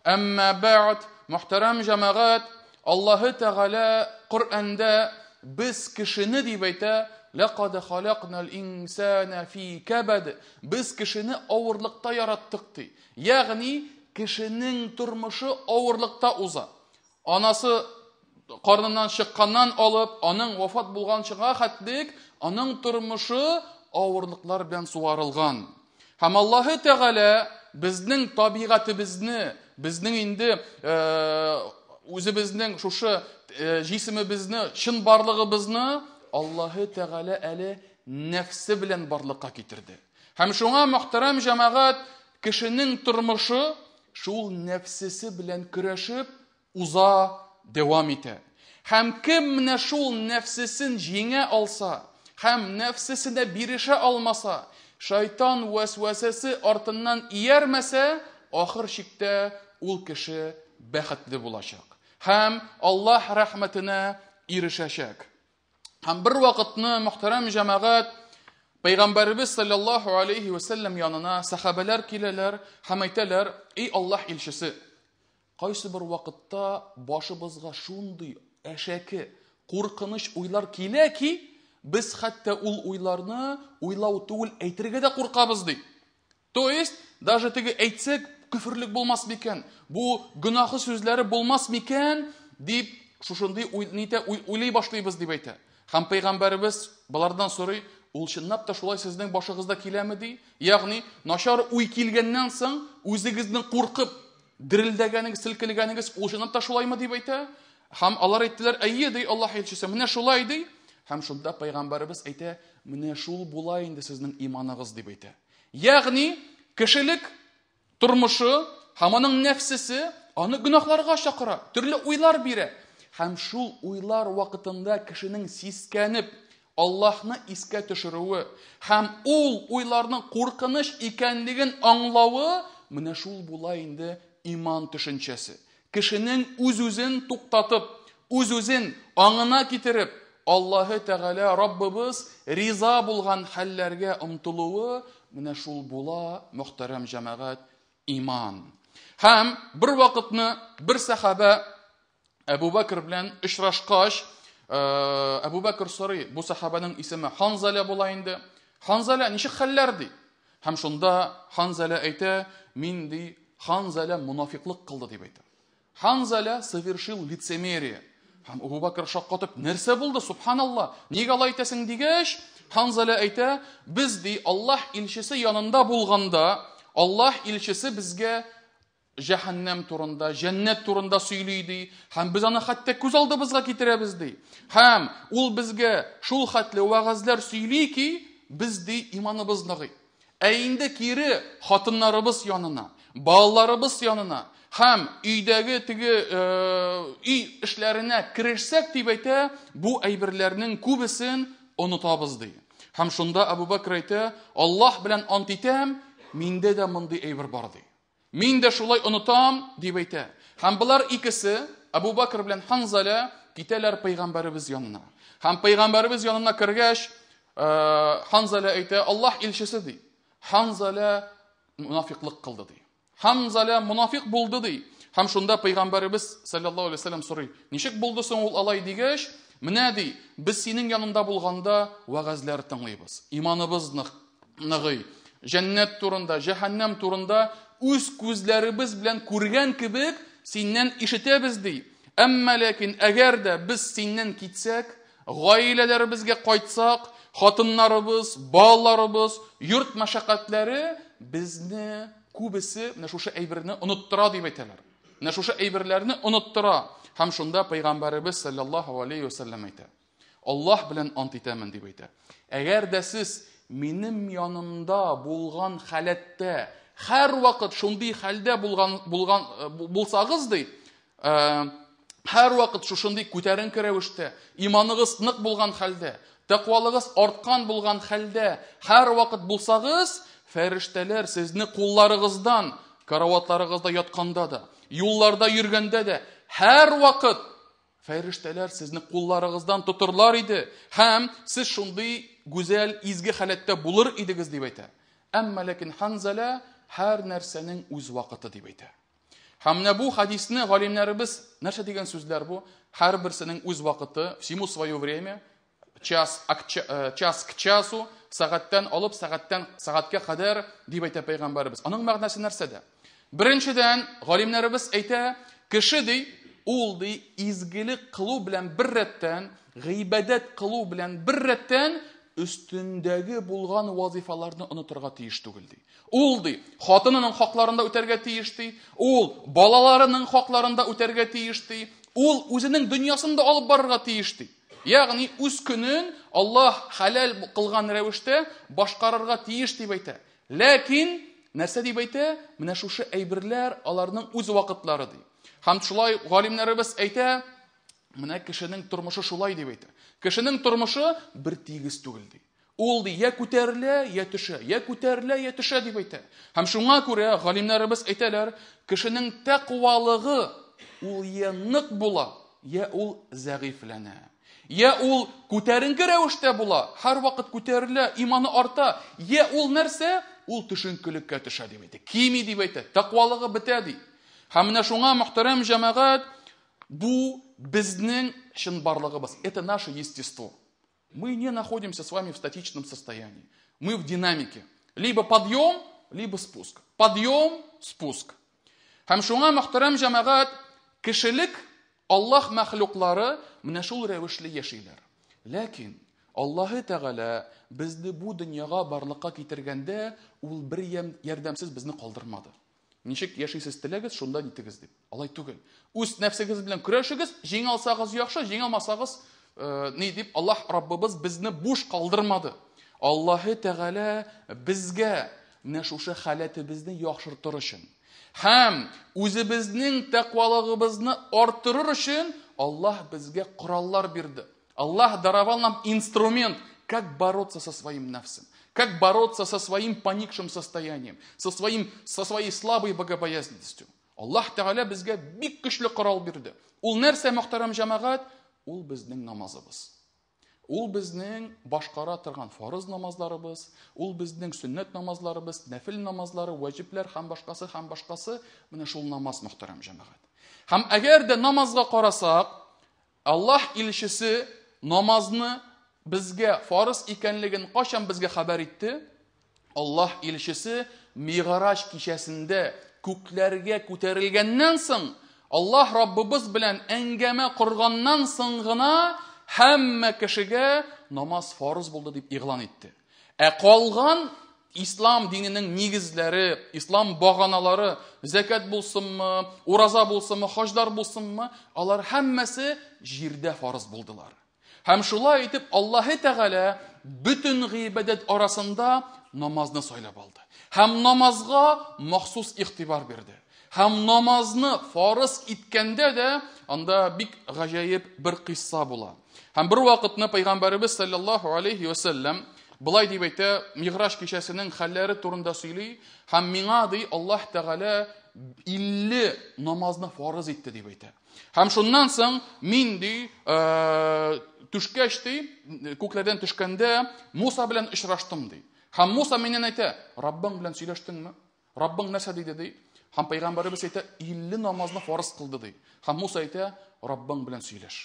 Әмма бәгъд, мөхтәрәм җәмәгать, Аллаһы Тәгалә Коръәндә без кешене дип әйтә, ләкад халакнал инсана фи кабад. Без кешене авырлыкта яраттык ди. Ягъни кешенең тормышы авырлыкта уза. Анасы карныннан чыкканнан алып, аның вафат булганчыга хәтлек аның тормышы авырлыклар белән сугарылган. Һәм Аллаһы Тәгалә безнең табигатебезне, безнең инде үзебезнең шушы җисемебезне, чынбарлыгыбызны Аллаһы Тәгалә әле нәфсе белән барлыкка китерде. Һәм шуңа, мөхтәрәм җәмәгать, кешенең тормышы шул нәфсесе белән көрәшеп уза, дәвам итә. Һәм кем менә шул нәфсесен җиңә алса, һәм нәфсесенә бирешә алмаса, шайтан вәсвәсәсе артыннан иярмәсә, ахыр чиктә ул кеше бәхетле булачак һәм Аллаһ рәхмәтенә ирешәчәк. Һәм бер вакытны, мөхтәрәм җәмәгать, Пәйгамбәребез саллаллаһу алейхи ва сәлләм янына сәхабәләр киләләр һәм әйтәләр: "Эй Аллаһ илчесе, кайсы бер вакытта башыбызга шундый әшәке, куркыныч уйлар килә ки, без хәтта ул уйларны уйлау түгел, әйтергә дә куркабыз", ди. То есть, даже теге әйтсәк, көферлек булмас микән? Бу гөнаһы сүзләре булмас микән? Дип, шушындый нитә уйлый башлыйбыз дип әйтә. Һәм пәйгамбәребез болардан сорый, ул чынлап та шулай сезнең башыгызда киләме ди? Ягъни, начар уй килгәннән соң, үзегезнең куркып, дерелдәгәнегез, селкенгәнегез, ул чынлап та шулаймы дип әйтә? Һәм алар әйттеләр, әйе, ди Аллаһ илчесе, менә шулай ди. Һәм шунда пәйгамбәребез әйтә, менә шул була инде сезнең иманыгыз дип әйтә. Ягъни кешелек тормышы һәм аның нәфсесе аны гөнаһларга чакыра, төрле уйлар бирә. Һәм шул уйлар вакытында кешенең сискәнеп Аллаһны искә төшерүе һәм ул уйларның куркыныч икәнлеген аңлавы, менә шул була инде иман төшенчәсе. Кешенең үз-үзен туктатып, үз-үзен аңына китереп, Аллаһы Тәгалә Раббыбыз риза булган хәлләргә омтылуы, менә шул була, мөхтәрәм җәмәгать, иман. Һәм бер вакытны бер сәхабә Әбу Бәкр белән очрашкач, Әбу Бәкр сорый, бу сәхабәнең исеме Ханзаля була инде. Ханзаля, ничек хәлләр ди? Һәм шунда Ханзаля әйтә, мин ди, Ханзаля мунафиклык кылды дип әйтә. Ханзаля совершил лицемерие. Һәм Абу Бакр шаккатып, нәрсә булды, субханалла, нигә алай әйтәсең дигәч, Ханзаля әйтә, без ди Аллаһ илчесе янында булганда, Аллаһ илчесе безгә җәһәннәм турында, җәннәт турында сөйли ди, һәм без аны хәтта күз алдыбызга китерәбез ди. Һәм ул безгә шул хәтле вәгазьләр сөйли ки, без ди иманыбыз ныгый. Ә инде кире хатыннарыбыз янына, балаларыбыз янына һәм өйдәге теге өй эшләренә керешсәк дип әйтә, бу әйберләрнең күбесен онытабыз ди. Һәм шунда Абу Бакр әйтә, Аллаһ белән ант итәм, миндә дә мондый әйбер бар ди. Мин дә шулай онытам, дип әйтә. Һәм болар икесе, Абу Бакр белән Ханзаля, китәләр пәйгамбәребез янына. Һәм пәйгамбәребез янына кергәч, Ханзаля әйтә, Аллаһ илчесе ди. Ханзаля мунафиклык кылды ди. Ханзаля мунафик булды ди. Һәм шунда пәйгамбәребез саллаллаһу алейһи вәсәлләм сорый, ничек булды соң ул алай дигәч, менә ди, без синең янында булганда вәгазьләр тыңлыйбыз. Иманыбыз нык ныгый. Җәннәт турында, җәһәннәм турында үз күзләребез белән күргән кебек синнән ишетәбез ди. Әмма ләкин әгәр дә без синнән китсәк, гаиләләребезгә кайтсак, хатыннарыбыз, балаларыбыз, йорт мәшәкатьләре безне күбесе менә шушы әйберне оныттыра дип әйтәләр. Менә шушы әйберләрне оныттыра. Һәм шунда пәйгамбәребез саллаллаһу алейхи ва сәлләм әйтә. Аллаһ белән ант итәмен дип әйтә. Әгәр дә сез минем янымда булган халәттә һәрвакыт шундый хәлдә булган булган э, булсагыз ди, э, һәрвакыт шушындый күтәренке рәвештә, иманыгыз нык булган хәлдә, тәкъвалыгыз арткан булган хәлдә һәрвакыт булсагыз, фәрештәләр сезне кулларыгыздан, караватларыгызда ятканда да, юлларда йөргәндә дә һәрвакыт Фәрештәләр сезне кулларыгыздан тотырлар иде һәм сез шундый гүзәл, изге халәттә булыр идегез, дип әйтә. Әмма ләкин Ханзала һәр нәрсәнең үз вакыты дип әйтә. Һәм менә бу хадисне галимнәребез нәрсә дигән сүзләр бу? Һәрберсенең үз вакыты, всему свое время, час, час к часу, сәгатьтән алып сәгатьтән сәгатькә кадәр дип әйтә пәйгамбәребез. Аның мәгънәсе нәрсәдә? Беренчедән, галимнәребез әйтә, кеше ди, ул ди изгелек кылу белән бер рәттән, гыйбадәт кылу белән бер рәттән өстендәге булган вазифаларны онытырга тиеш түгел ди. Ул ди, хатынының хакларын да үтәргә тиеш ди, ул балаларының хакларын да үтәргә тиеш ди, ул үзенең дөньясын да алып барырга тиеш ди. Ягъни үз көнен Аллаһ хәләл кылган рәвештә башкарырга тиеш дип әйтә. Ләкин нәрсә дип әйтә? Менә шушы әйберләр аларның үз вакытлары ди. Һәм шулай галимнәребез әйтә, менә кешенең тормышы шулай дип әйтә. Кешенең тормышы бер тигез түгел ди. Ул ди, я күтәрелә, я төшә, я күтәрелә, я төшә дип әйтә. Һәм шуңа күрә галимнәребез әйтәләр, кешенең тәкъвалыгы ул я нык була, я ул зәгыйфьләнә. Я ул күтәренке рәвештә була, һәрвакыт күтәрелә, иманы арта, я ул нәрсә? Ул төшенкелеккә төшә дип әйтә. Кими дип әйтә, тәкъвалыгы бетә ди. Һәм менә шуңа, мөхтәрәм җәмәгать, бу безнең чынбарлыгыбыз. Это наше естество. Мы не находимся с вами в статичном состоянии. Мы в динамике. Либо подъем, либо спуск. Подъем, спуск. Һәм шуңа, мөхтәрәм җәмәгать, кешелек, Аллаһ мәхлуклары менә шул рәвешле яшиләр. Ләкин Аллаһы Тәгалә безне бу дөньяга барлыкка китергәндә, ул бер ярдәмсез безне калдырмады. Ничек яшисез теләгез, шунда нитегез дип. Алай түгел. Үз нәфсегез белән көрәшегез, җиңә алсагыз яхшы, җиңә алмасагыз, ни дип Аллаһ Раббыбыз безне буш калдырмады. Аллаһы Тәгалә безгә менә шушы халәтебезне яхшыртыр өчен һәм үзебезнең тәкъвалыгыбызны арттырыр өчен Аллаһ безгә кораллар бирде. Аллаһ даровал нам инструмент, как бороться со своим нәфсем, как бороться со своим поникшим состоянием, со своей слабой богобоязненностью. Аллаһ Тәгалә безгә бик көчле корал бирде. Ул нәрсә, мөхтәрәм җәмәгать? Ул безнең намазыбыз. Ул безнең башкара торган фарыз намазларыбыз, ул безнең сөннәт намазларыбыз, нәфил намазлары, ваҗибләр һәм башкасы, һәм башкасы, менә шул намаз, мөхтәрәм җәмәгать. Һәм әгәр дә намазга карасак, Аллаһ илчесе намазны безгә фарыз икәнлеген кайчан безгә хәбәр итте? Аллаһ илчесе Мигъраҗ кичәсендә күкләргә күтәрелгәннән соң, Аллаһ Раббыбыз белән әңгәмә корганнан соң гына һәммә кешегә намаз фарыз булды дип игълан итте. Ә калган ислам диненең нигезләре, ислам баганалары, зәкят булсынмы, ураза булсынмы, хаҗлар булсынмы, алар һәммәсе җирдә фарыз булдылар. Һәм шулай итеп Аллаһы Тәгалә бөтен гыйбадәт арасында намазны сайлап алды. Һәм намазга махсус игътибар бирде. Һәм намазны фарыз иткәндә дә анда бик гаҗәеп бер кыйсса була. Һәм бер вакытны Пәйгамбәребез саллаллаһу алейхи ва саллям былай дип әйтә, Мигъраҗ кичәсенең хәлләре турында сөйли, һәм миңа ди Аллаһ Тәгалә 50 намазны фарыз итте дип әйтә. Һәм шуннан соң мин ди, төшкәч ди, күкләрдән төшкәндә Муса белән очраштым ди. Һәм Муса миннән әйтә, Раббың белән сөйләштеңме? Раббың нәрсә диде ди? Һәм пәйгамбәребез әйтә, 50 намазны фарыз кылды ди. Һәм Муса әйтә, Раббың белән сөйләш.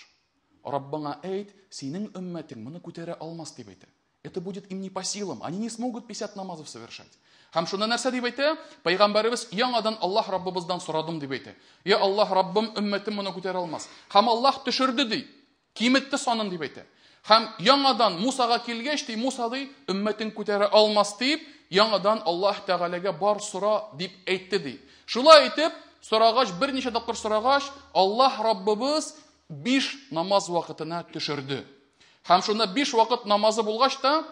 Раббыңа әйт, синең өммәтең моны күтәрә алмас дип әйтә. Это будет им не по силам, они не смогут 50 намазов совершать. Һәм шунда нәрсә дип әйтә? Пәйгамбәребез яңадан Аллаһ Раббыбыздан сорадым дип әйтә. Я Аллаһ Раббым, өммәтем моны күтәрә алмас. Һәм Аллаһ төшерде ди, киметте санын дип әйтә. Һәм яңадан Мусага килгәч ди, Муса ди, өммәтен күтәрә алмас дип, яңадан Аллаһ Тәгаләгә бар сора дип әйтте ди. Шулай итеп, сорагач, берничә тапкыр сорагач, Аллаһ Раббыбыз 5 намаз вакытына төшерде. Һәм шунда 5 вакыт намазы булгач та,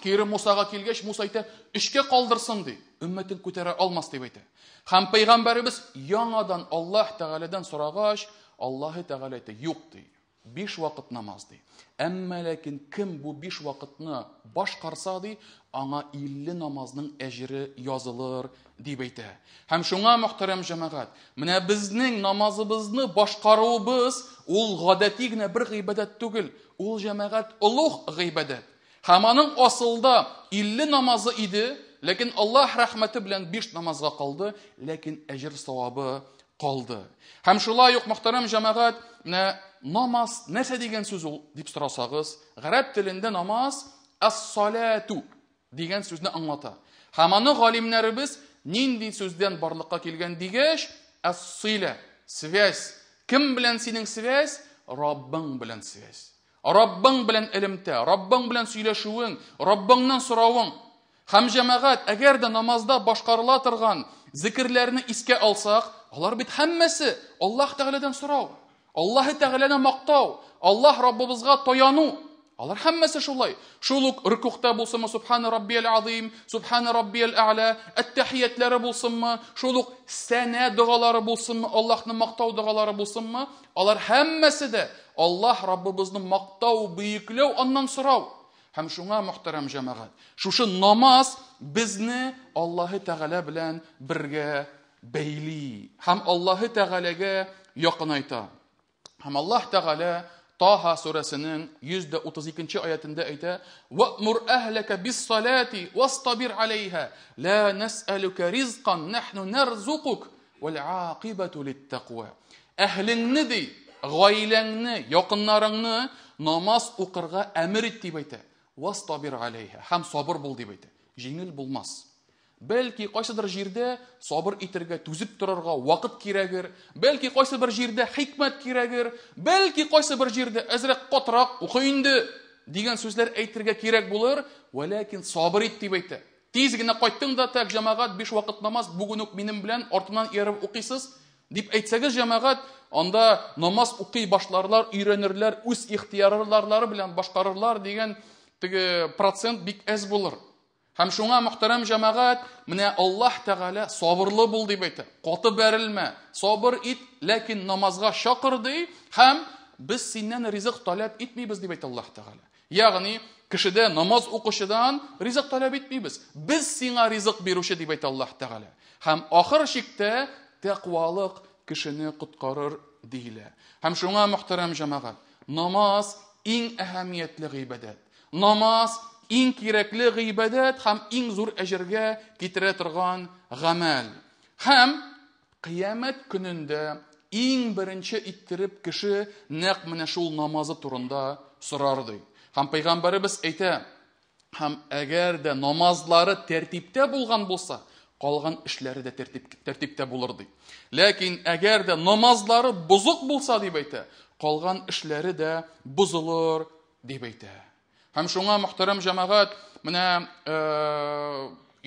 кире Мусага килгәч, Муса әйтә, 3-кә калдырсын ди, өммәтен күтәрә алмас дип әйтә. Һәм пәйгамбәребез яңадан Аллаһ Тәгаләдән сорагач, Аллаһ Тәгалә әйтә, юк ди, 5 вакыт намаз ди. Әмма ләкин кем бу 5 вакытны башкарса ди, аңа 50 намазның әҗере язылыр дип әйтә. Һәм шуңа, мөхтәрәм җәмәгать, менә безнең намазыбызны башкаруыбыз ул гадәти генә бер гыйбадәт түгел, ул җәмәгать олуг гыйбадәт. Һәм аның асылда 50 намазы иде, ләкин Аллаһ рәхмәте белән 5 намазга калды, ләкин әҗер савабы калды. Һәм шулай ук, мөхтәрәм җәмәгать, менә намаз нәрсә дигән сүз ул дип сорасагыз, гарәп телендә намаз ас-салату дигән сүзне аңлата. Һәм аны галимнәребез нинди сүздән барлыкка килгән дигәч, ас-сила, связь. Кем белән синең связь? Раббың белән связь. Раббың белән элемтә, Раббың белән сөйләшүең, Раббыңнан соравың. Һәм җәмәгать, әгәр дә намазда башкарыла торган зикерләрне искә алсак, алар бит һәммәсе Аллаһ Тәгаләдән сорау, Аллаһ Тәгаләне мактау, Аллаһ Раббыбызга таяну. Алар һәммәсе шулай. Шул ук рукухта булсынмы, Субхана Раббиял Азим, Субхана Раббиял А'ла, әттәхиятләре булсынмы, шул ук сәнә догалары булсынмы, Аллаһны мактау догалары булсынмы, алар һәммәсе дә Аллаһ Раббыбызны мактау, бөекләү, аннан сорау. Һәм шуңа, мөхтәрәм җәмәгать, шушы намаз безне Аллаһы Тәгалә белән бергә бәйли һәм Аллаһы Тәгаләгә якынайта. Һәм Аллаһ Тәгалә Таһа сүрәсенең 132 аятында әйтә: "Ва'мур әһләкә бис-салати вастабир алейха, ла нас'алука ризкан, нахну нарзукук, вал акибату литтаква." Әһлеңне ди, гаиләңне, якыннарыңны намаз укырга әмер ит дип әйтә. Вастабир алейха, һәм сабыр бул дип әйтә. Җиңел булмас. Бәлки кайсыдыр җирдә сабыр итәргә, түзеп торырга вакыт кирәгер, бәлки кайсы бер җирдә хикмәт кирәгер, бәлки кайсы бер җирдә әзрәк катырак укы инде дигән сүзләр әйтергә кирәк булыр, вәләкин сабыр ит дип әйтә. Тиз генә кайттың да, так, җәмәгать, 5 вакыт намаз бүген үк минем белән артымнан ияреп укыйсыз дип әйтсәгез, җәмәгать, анда намаз укый башларлар, өйрәнерләр, үз ихтыярлары белән башкарырлар дигән теге процент бик әз булыр. Һәм шуңа, мөхтәрәм җәмәгать, менә Аллаһ Тәгалә сабырлы бул дип әйтә. Каты бәрелмә, сабыр ит, ләкин намазга чакыр ди, һәм без синнән ризык таләп итмибез дип әйтә Аллаһ Тәгалә. Ягъни кешедә намаз укучыдан ризык таләп итмибез. Без сиңа ризык бирүче дип әйтә Аллаһ Тәгалә. Һәм ахыр чиктә тәкъвалык кешене коткарыр диелә. Һәм шуңа, мөхтәрәм җәмәгать, намаз иң әһәмиятле гыйбадәт. Намаз иң кирәкле гыйбадәт һәм иң зур әҗергә китерә торган гамәл. Һәм кыямәт көнендә иң беренче иттереп кеше нәкъ менә шул намазы турында сорар ди. Һәм пәйгамбәребез әйтә, һәм әгәр дә намазлары тәртиптә булган булса, калган эшләре дә тәртиптә булыр ди. Ләкин әгәр дә намазлары бозык булса дип әйтә, калган эшләре дә бозылыр дип әйтә. Һәм шуңа, мөхтәрәм җәмәгать, менә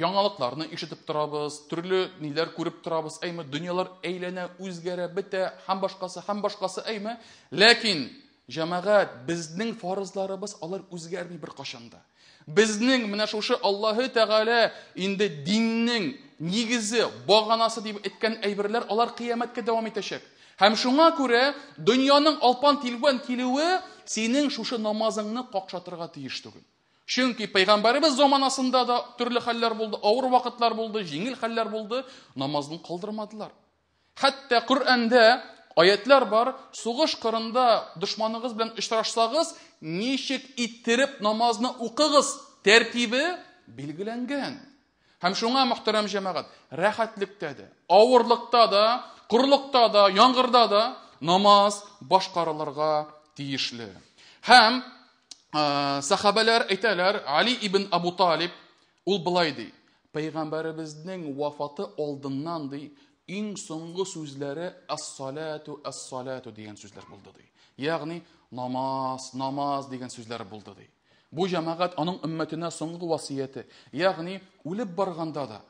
яңалыкларны ишетеп торабыз, төрле ниләр күреп торабыз, әйме, дөньялар әйләнә, үзгәрә, бетә, һәм башкасы, һәм башкасы, әйме. Ләкин җәмәгать, безнең фарызларыбыз алар үзгәрми бер кашан да. Безнең менә шушы Аллаһы Тәгалә инде диннең нигезе, баганасы дип әйткән әйберләр алар кыямәткә дәвам итәчәк. Һәм шуңа күрә дөньяның алпан-тилпән килүе синең шушы намазыңны какшатырга тиеш түгел. Чөнки пәйгамбәребез заманасында да төрле хәлләр булды, авыр вакытлар булды, җиңел хәлләр булды, намазны калдырмадылар. Хәтта Коръәндә аятлар бар, сугыш кырында дошманыгыз белән очрашсагыз, ничек иттереп намазны укыгыз тәртибе билгеләнгән. Һәм шуңа, мөхтәрәм җәмәгать, рәхәтлектә дә, авырлыкта да, корылыкта да, яңгырда да намаз башкарылырга тиешле. Һәм сахабәләр әйтәләр, Али ибн Абу Талиб ул былай ди: Пәйгамбәребезнең вафаты алдыннан ди, иң соңгы сүзләре ас-салату ас-салату дигән сүзләр булды ди. Ягъни намаз, намаз дигән сүзләр булды ди. Бу җәмәгать аның өммәтенә соңгы васыяте. Ягъни үлеп барганда да,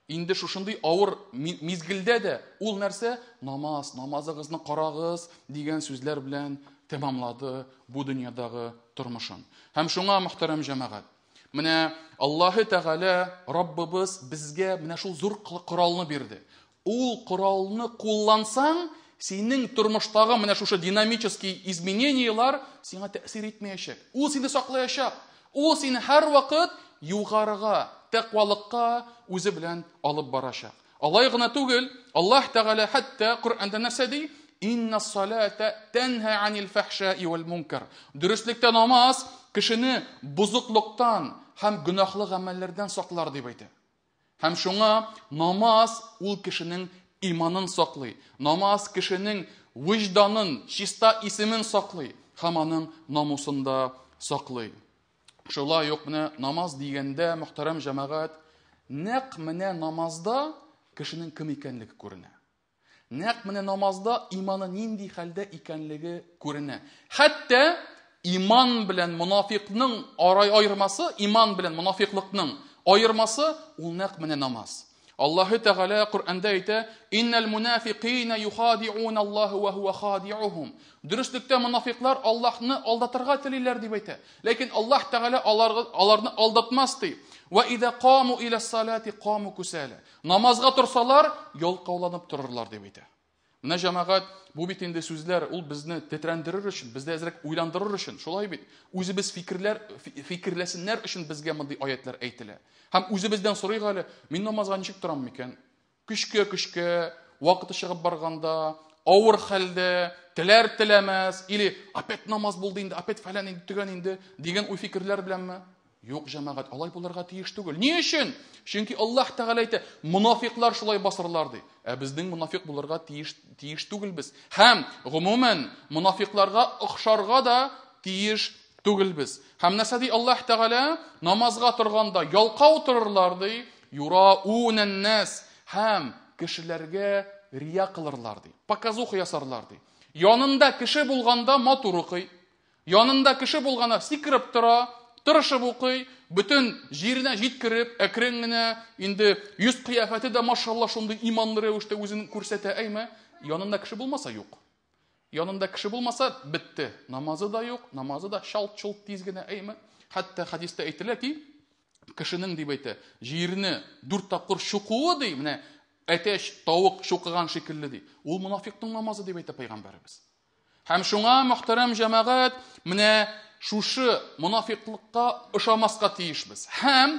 инде шушындый авыр мизгелдә дә ул нәрсә? Намаз, намазыгызны карагыз дигән сүзләр белән тәмамлады бу дөньядагы тормышын. Һәм шуңа, мөхтәрәм җәмәгать, менә Аллаһы Тәгалә Раббыбыз безгә менә шул зур коралны бирде. Ул коралны куллансаң, синең тормыштагы менә шушы динамический изменениелар сиңа тәэсир итмәячәк. Ул сине саклаячак. Ул сине һәрвакыт югарыга, тәкъвалыкка үзе белән алып барачак. Алай гына түгел, Аллаһ Тәгалә хәтта Коръәндә нәрсә ди? Инна салата тәнһа анил фахшаи вал мункар. Дөреслектә намаз кешене бозыклыктан һәм гөнаһлы гамәлләрдән саклар дип әйтә. Һәм шуңа намаз ул кешенең иманын саклый. Намаз кешенең вөҗданын, чиста исемен саклый һәм аның намусын да саклый. Шулай ук менә намаз дигәндә, мөхтәрәм җәмәгать, нәкъ менә намазда кешенең кем икәнлеге күренә. Нәкъ менә намазда иманы нинди хәлдә икәнлеге күренә. Хәтта иман белән монафикның аермасы, иман белән монафиклыкның аермасы ул нәкъ менә намаз. Аллаһы Тәгалә Коръәндә әйтә: "Иннал мунафикина юхадиун Аллаһ ва хуа хадиухум." Дөреслектә монафиклар Аллаһны алдатырга телиләр дип әйтә. Ләкин Аллаһ Тәгалә аларны алдатмас ди. Ва иза каму иля салати каму кусала. Намазга торсалар, ялкауланып торырлар дип әйтә. Менә җәмәгать, бу бит инде сүзләр, ул безне тетрәндерер өчен, безне әзрәк уйландырыр өчен, шулай бит. Үзебез фикерләсеннәр өчен безгә мондый аятлар әйтелә. Һәм үзебездән сорыйк әле, мин намазга ничек торам микән? Көчкә-көчкә, вакыты чыгып барганда, авыр хәлдә, теләр-теләмәс, или опять намаз булды инде, опять фәлән инде, төгән инде, дигән уй-фикерләр беләнме? Юк, җәмәгать, алай булырга тиеш түгел. Ни өчен? Чөнки Аллаһ Тәгалә әйтә, монафиклар шулай басырлар ди. Ә безнең монафик булырга тиеш түгелбез. Һәм гомумән монафикларга охшарга да тиеш түгелбез. Һәм нәрсә ди Аллаһ Тәгалә? Намазга торганда ялкау торырлар ди, юраунан нас, һәм кешеләргә рия кылырлар ди. Показуха ясарлар ди. Янында кеше булганда матур укый. Янында кеше булганда сикереп тора, тырышып укый, бөтен җиренә җиткереп, әкрен генә инде йөз кыяфәте дә машалла шундый иманлы рәвештә үзен күрсәтә, әйме? Янында кеше булмаса юк. Янында кеше булмаса бетте. Намазы да юк, намазы да чалт-чолт тиз генә, әйме? Хәтта хәдистә әйтелә ки, кешенең дип әйтә, җирне 4 тапкыр чукуы ди, менә әтәч тавык чукыган шикелле ди. Ул монафикның намазы дип әйтә пәйгамбәребез. Һәм шуңа, мөхтәрәм җәмәгать, менә шушы монафиклыкка ошамаска тиешбез. Һәм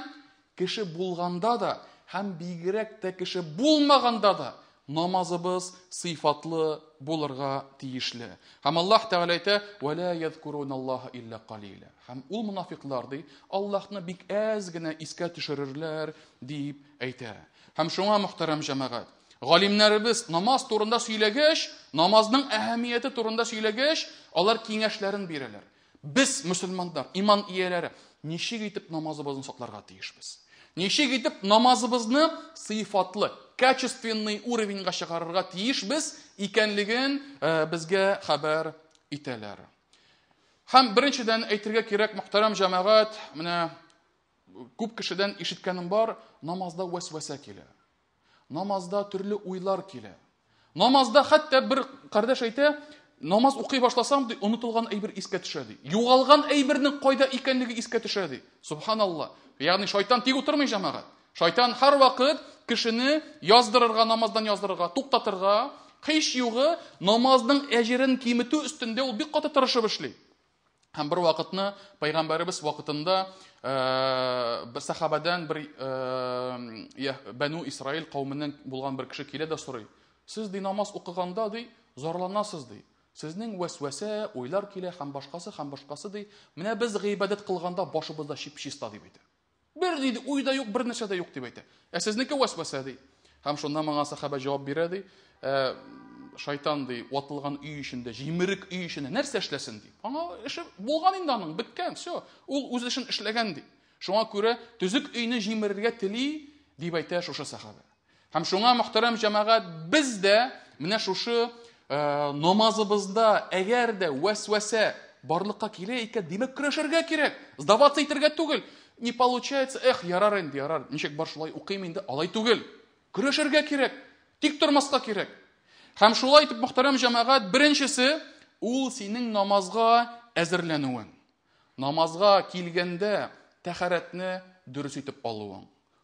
кеше булганда да, һәм бигрәк тә кеше булмаганда да намазыбыз сыйфатлы булырга тиешле. Һәм Аллаһ Тәгалә әйтә: "Ва ла язкуруналлаһа илля калила." Һәм ул монафиклар ди, Аллаһны бик әз генә искә төшерерләр дип әйтә. Һәм шуңа, мөхтәрәм җәмәгать, галимнәребез намаз турында сөйләгәч, намазның әһәмияте турында сөйләгәч, алар киңәшләрен бирәләр. Без мөселманнар, иман ияләре, ничек итеп намазыбызны сакларга тиешбез? Ничек итеп намазыбызны сыйфатлы, качественный уровеньга чыгарырга тиешбез икәнлеген безгә хәбәр итәләр. Һәм беренчедән әйтергә кирәк, мөхтәрәм җәмәгать, менә күп кешедән ишеткәнем бар, намазда вәсвәсә килә. Намазда төрле уйлар килә. Намазда хәтта бер кардәш әйтә, намаз укый башласам, ди, онытылган әйбер искә төшә, ди. Югалган әйбернең кайда икәнлеге искә төшә, ди. Субханалла. Ягъни шайтан тик утырмый, җәмәгать. Шайтан һәрвакыт кешене яздырырга, намаздан яздырырга, туктатырга, һич югы намазның әҗерен киметү өстендә ул бик каты тырышып эшли. Һәм бер вакытны пәйгамбәребез вакытында бер сахабадан бер Бәну Исраил кавеменнән булган бер кеше килә дә сорый. Сез ди намаз укыганда ди зарланасыз ди. Сезнең вәсвәсә, уйлар килә һәм башкасы, һәм башкасы ди. Менә без гыйбадәт кылганда башыбызда чип-чиста дип әйтә. Бер диде, уй да юк, бер нәрсә дә юк дип әйтә. Ә сезнеке вәсвәсә ди. Һәм шунда моңа сахаба җавап бирә ди. Шайтан ди, ватылган өй эчендә, җимерек өй эчендә нәрсә эшләсен ди. Аңа эше булган инде аның, беткән, все. Ул үз эшен эшләгән ди. Шуңа күрә төзек өйне җимерергә тели дип әйтә шушы сахаба. Һәм шуңа, мөхтәрәм җәмәгать, без дә менә шушы намазыбызда әгәр дә вәсвәсә барлыкка килә икән, димәк, көрәшергә кирәк, сдаваться итәргә түгел. Не получается, эх, ярар инде, ярар, ничек бар шулай укыйм инде, алай түгел. Көрәшергә кирәк, тик тормаска кирәк. Һәм шулай итеп, мөхтәрәм җәмәгать, беренчесе ул синең намазга әзерләнүең. Намазга килгәндә тәһарәтне дөрес итеп алуың.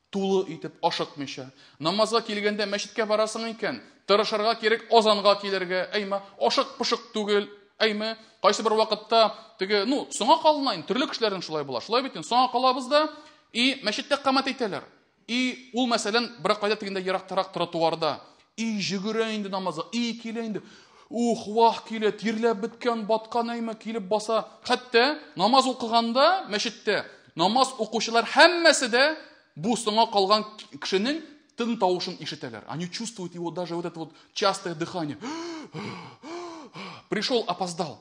Тулы итеп, ашыкмыйча. Намазга килгәндә мәчеткә барасың икән, тырышырга кирәк азанга килергә, әйме, ашык-пошык түгел, әйме, кайсы бер вакытта теге, ну, соңа калына инде, төрле кешеләрнең шулай була. Шулай бит инде, соңа калабыз да, и мәчеттә камәт әйтәләр. И ул, мәсәлән, бер кайда тегендә ерактарак тротуарда, и җөгерә инде намазга, и килә инде. Ух, вах килә, тирләп беткән, баткан әйме, килеп баса. Хәтта намаз укыганда мәчеттә намаз укучылар һәммәсе дә бу соңа калган кешенең тын тавышын ишетәләр. Они чувствуют его даже вот это вот частое дыхание. Пришел, опоздал.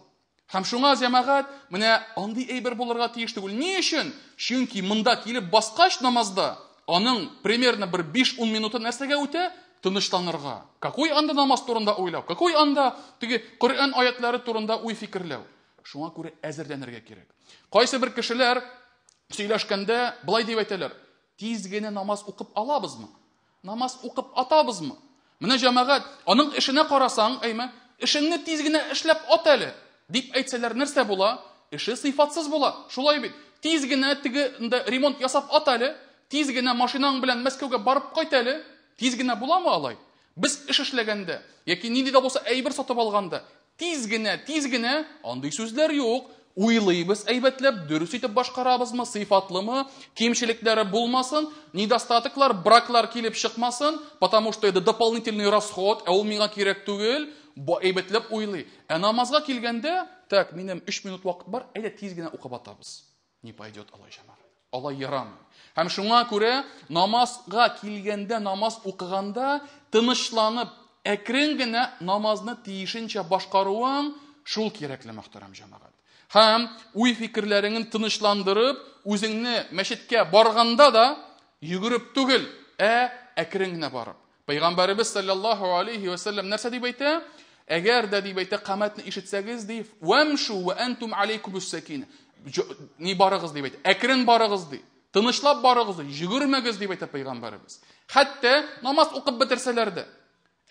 Һәм шуңа, җәмәгать, менә андый әйбер булырга тиеш түгел. Ни өчен? Чөнки монда килеп баскач намазда, аның примерно бер 5-10 минуты нәрсәгә үтә? Тынычланырга. Какой анда намаз турында уйлау? Какой анда теге Коръән аятлары турында уй фикерләү? Шуңа күрә әзерләнергә кирәк. Кайсы бер кешеләр сөйләшкәндә былай дип әйтәләр: "Тиз генә намаз укып алабызмы? Намаз укып атабызмы?" Менә, җәмәгать, аның эшенә карасаң, әйме, эшеңне тиз генә эшләп ат әле, дип әйтсәләр, нәрсә була? Эше сыйфатсыз була. Шулай бит. Тиз генә теге ремонт ясап ат әле, тиз генә машинаң белән Мәскәүгә барып кайт әле. Тиз генә буламы алай? Без эш эшләгәндә яки нинди дә булса әйбер сатып алганда, тиз генә, тиз генә, андый сүзләр юк. Уйлыйбыз әйбәтләп, дөрес итеп башкарабызмы, сыйфатлымы, кимчелекләре булмасын, недостатоклар, браклар килеп чыкмасын, потому что это дополнительный расход, ә ул миңа кирәк түгел, әйбәтләп уйлый. Ә намазга килгәндә, так, минем 3 минут вакыт бар, әйдә тиз генә укып атабыз. Не пойдет алай, җәмәгать. Алай ярамый. Һәм шуңа күрә намазга килгәндә, намаз укыганда тынычланып, әкрен генә намазны тиешенчә башкаруың шул кирәкле, мөхтәрәм җәмәгать. Һәм уй фикерләреңне тынычландырып, үзеңне мәчеткә барганда да йөгереп түгел, ә әкрен генә барып. Пәйгамбәребез саллаллаһу алейхи ва саллям нәрсә дип әйтә? Әгәр дә дип әйтә, камәтне ишетсәгез ди, вамшу ва антум алейкумус сакина. Ни барыгыз дип әйтә? Әкрен барыгыз ди. Тынычлап барыгыз ди, йөгермәгез дип әйтә пәйгамбәребез. Хәтта намаз укып бетерсәләр дә,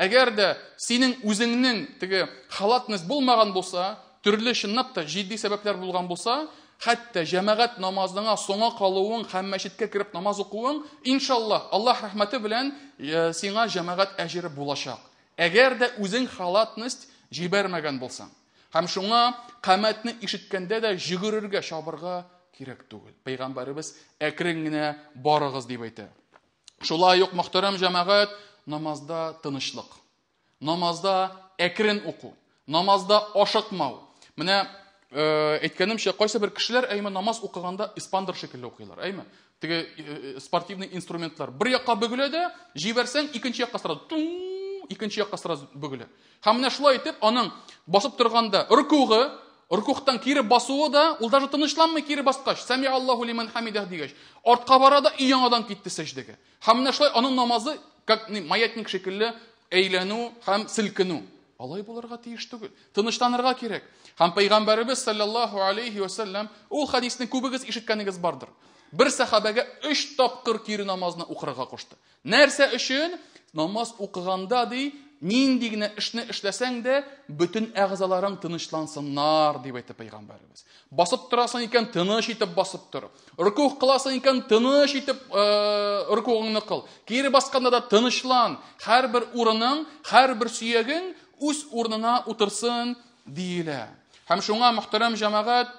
әгәр дә синең үзеңнең теге халатность булмаган булса, төрле чынлап та җитди сәбәпләр булган булса, хәтта җәмәгать намазыңа соңа калуың һәм мәчеткә кереп намаз укуың, иншаллаһ, Аллаһ рәхмәте белән сиңа җәмәгать әҗере булачак. Әгәр дә үзең халатность җибәрмәгән булсаң. Һәм шуңа камәтне ишеткәндә дә йөгерергә, чабырга кирәк түгел. Пәйгамбәребез әкрен генә барыгыз дип әйтә. Шулай ук, мөхтәрәм җәмәгать, намазда тынычлык. Намазда әкрен уку, намазда ашыкмау. Менә әйткәнемчә, кайсы бер кешеләр әйме намаз укыганда испандыр шикелле укыйлар, әйме? Теге спортивный инструментлар. Бер якка бөгелә дә, җибәрсәң, икенче якка сразу тум, икенче якка сразу бөгелә. Һәм менә шулай итеп, аның басып торганда рукугы, рукухтан кире басуы да, ул даже тынычланмый кире баскач, сәми Аллаһу лиман хамидах дигәч, артка бара да и яңадан китте сәҗдәгә. Һәм менә шулай аның намазы, как маятник шикелле әйләнү һәм селкенү. Алай булырга тиеш түгел. Тынычланырга кирәк. Һәм пәйгамбәребез саллаллаһу алейхи ва саллям, ул хадисне күбегез ишеткәнегез бардыр. Бер сахабәгә 3 тапкыр кире намазны укырга кушты. Нәрсә өчен? Намаз укыганда ди, нинди генә эшне эшләсәң дә, бөтен әгъзаларың тынычлансыннар, дип әйтте пәйгамбәребез. Басып торасың икән, тыныч итеп басып тор. Рукух кыласың икән, тыныч итеп рукугыңны кыл. Кире басканда да тынычлан. Һәрбер урының, һәрбер сөягең үз урынына утырсын, диелә. Һәм шуңа, мөхтәрәм җәмәгать,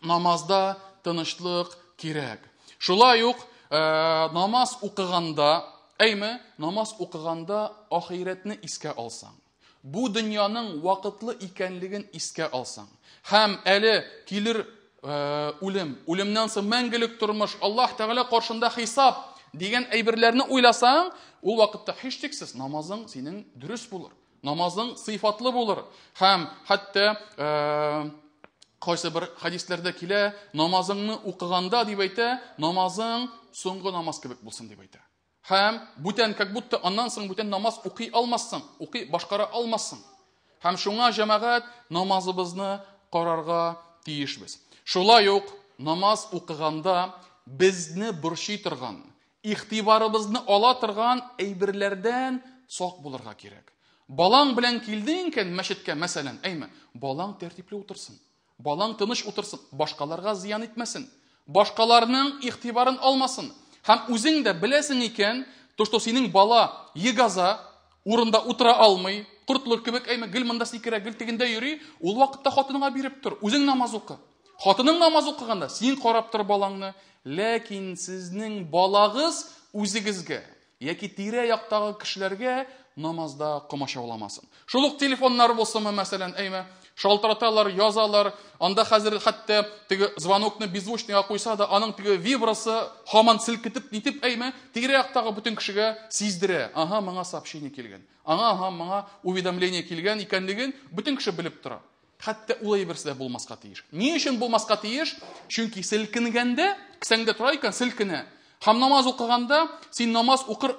намазда тынычлык кирәк. Шулай ук намаз укыганда, әйме, намаз укыганда ахирәтне искә алсаң, бу дөньяның вакытлы икәнлеген искә алсаң, һәм әле килер үлем, үлемнән соң мәңгелек тормыш, Аллаһ Тәгалә каршында хисап дигән әйберләрне уйласаң, ул вакытта һичшиксез намазың синең дөрес булыр, намазың сыйфатлы булыр. Һәм хәтта кайсы бер хадисләрдә килә, намазыңны укыганда дип әйтә, намазың соңгы намаз кебек булсын дип әйтә. Һәм бүтән, как будто аннан соң бүтән намаз укый алмассың, укый башкара алмассың. Һәм шуңа, җәмәгать, намазыбызны карарга тиешбез. Шулай ук намаз укыганда безне борчый торган, игътибарыбызны ала торган әйберләрдән сак булырга кирәк. Балаң белән килдең икән мәчеткә, мәсәлән, әйме, балаң тәртипле утырсын. Балаң тыныч утырсын, башкаларга зыян итмәсен, башкаларның игътибарын алмасын. Һәм үзең дә беләсең икән, то, что синең бала егаза, урында утыра алмый, кортлык кебек, әйме, гел монда сикерә, гел тегендә йөри, ул вакытта хатыныңа биреп тор, үзең намаз укы. Хатының намаз укыганда син карап тор балаңны, ләкин сезнең балагыз үзегезгә яки тирә-яктагы кешеләргә намазда комачауламасын. Шул ук телефоннар булсынмы, мәсәлән, әйме, Шалтыраталар, язалар. Анда хәзер хәтта теге звонокны беззвучныйга куйса да, аның теге вибрасы һаман селкетеп нитеп әйме, тирә-яктагы бөтен кешегә сиздерә. Ага, моңа сообщение килгән. Аңа, ага, моңа уведомление килгән икәнлеген бөтен кеше белеп тора. Хәтта ул әйберсе дә булмаска тиеш. Ни өчен булмаска тиеш? Чөнки селкенгәндә, кесәңдә тора икән, селкенә. Һәм намаз укыганда, син намаз укыр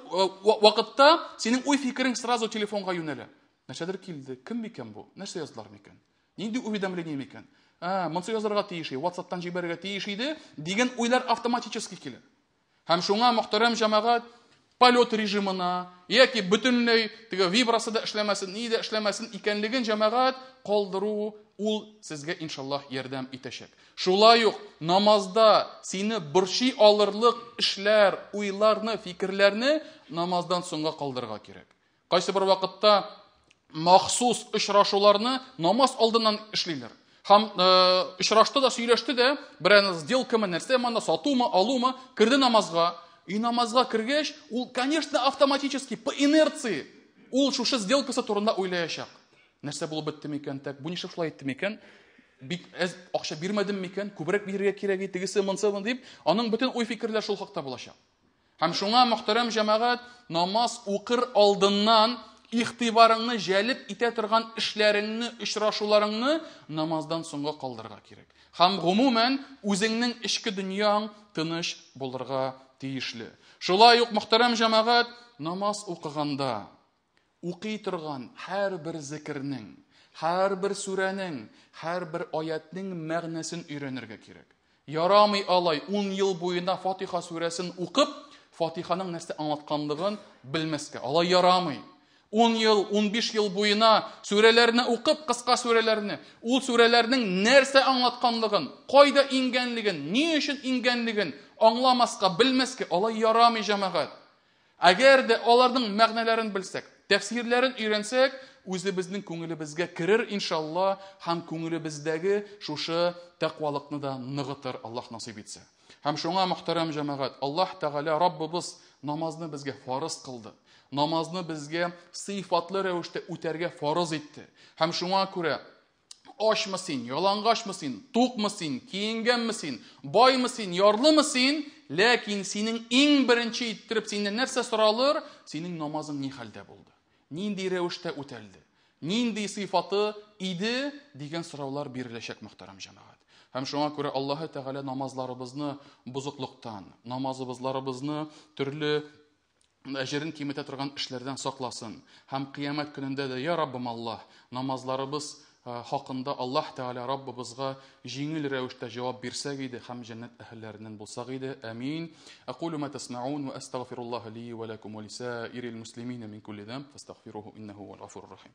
вакытта, синең уй-фикерең сразу телефонга юнәлә. Нәрсәдер килде, кем микән бу? Нәрсә яздылар микән? Нинди уведомление микән? Ә, монсы язарга тиеш иде, WhatsApp-тан җибәрергә тиеш иде, дигән уйлар автоматически килә. Һәм шуңа, мөхтәрәм җәмәгать, полет режимына яки бөтенләй теге вибрасы да эшләмәсен, ни дә эшләмәсен икәнлеген җәмәгать калдыру ул сезгә иншаллаһ ярдәм итәчәк. Шулай ук намазда сине борчый алырлык эшләр, уйларны, фикерләрне намаздан соңга калдырырга кирәк. Кайсы бер вакытта махсус очрашуларны намаз алдыннан эшлиләр. Һәм очрашты да, сөйләште дә, берәр сделкамы, нәрсә монда, сатумы, алумы, керде намазга. И намазга кергәч, ул, конечно, автоматически, по инерции, ул шушы сделкасы турында уйлаячак. Нәрсә булып бетте микән, так, бу нишләп шулай итте микән? Бик әз акча бирмәдем микән, күбрәк бирергә кирәк иде, тегесе, монсы, дип, аның бөтен уй-фикерләр шул хакта булачак. Һәм шуңа, мөхтәрәм җәмәгать, намаз укыр алдыннан игътибарыңны җәлеп итә торган эшләреңне, очрашуларыңны намаздан соңга калдырырга кирәк. Һәм гомумән үзеңнең эчке дөньяң тыныч булырга тиешле. Шулай ук, мөхтәрәм җәмәгать, намаз укыганда укый торган һәрбер зикернең, һәрбер сүрәнең, һәрбер аятның мәгънәсен өйрәнергә кирәк. Ярамый алай 10 ел буена Фатиха сүрәсен укып, Фатиханың нәрсә аңлатканлыгын белмәскә. Алай ярамый. 10 ел, 15 ел буена сүрәләрне укып, кыска сүрәләрне, ул сүрәләрнең нәрсә аңлатканлыгын, кайда иңгәнлеген, ни өчен иңгәнлеген аңламаска, белмәскә, алай ярамый, җәмәгать. Әгәр дә аларның мәгънәләрен белсәк, тәфсирләрен өйрәнсәк, үзебезнең күңелебезгә керер иншалла һәм күңелебездәге шушы тәкъвалыкны да ныгытыр Аллаһ насыйп итсә. Һәм шуңа, мөхтәрәм җәмәгать, Аллаһ Тәгалә Раббыбыз намазны безгә фарыз кылды. Намазны безгә сыйфатлы рәвештә үтәргә фарыз итте. Һәм шуңа күрә ачмы син, ялангачмы син, тукмы син, киенгәнме син, баймы син, ярлымы син, ләкин синең иң беренче иттереп синнән нәрсә соралыр? Синең намазың ни хәлдә булды? Нинди рәвештә үтәлде? Нинди сыйфаты иде? Дигән сораулар биреләчәк, мөхтәрәм җәмәгать. Һәм шуңа күрә Аллаһы Тәгалә намазларыбызны бозыклыктан, намазыбызларыбызны төрле әҗерен киметә торган эшләрдән сакласын. Һәм кыямәт көнендә дә, я Раббым Аллаһ, намазларыбыз хакында Аллаһ Тәгалә Раббыбызга җиңел рәвештә җавап бирсәк иде һәм җәннәт әһелләреннән булсак иде. Амин. Акулу ма тасмаун ва астагфируллаһа ли ва лакум ва лисаирил муслимина мин кулли замб фастагфируһу иннаху хуал гафурур рахим.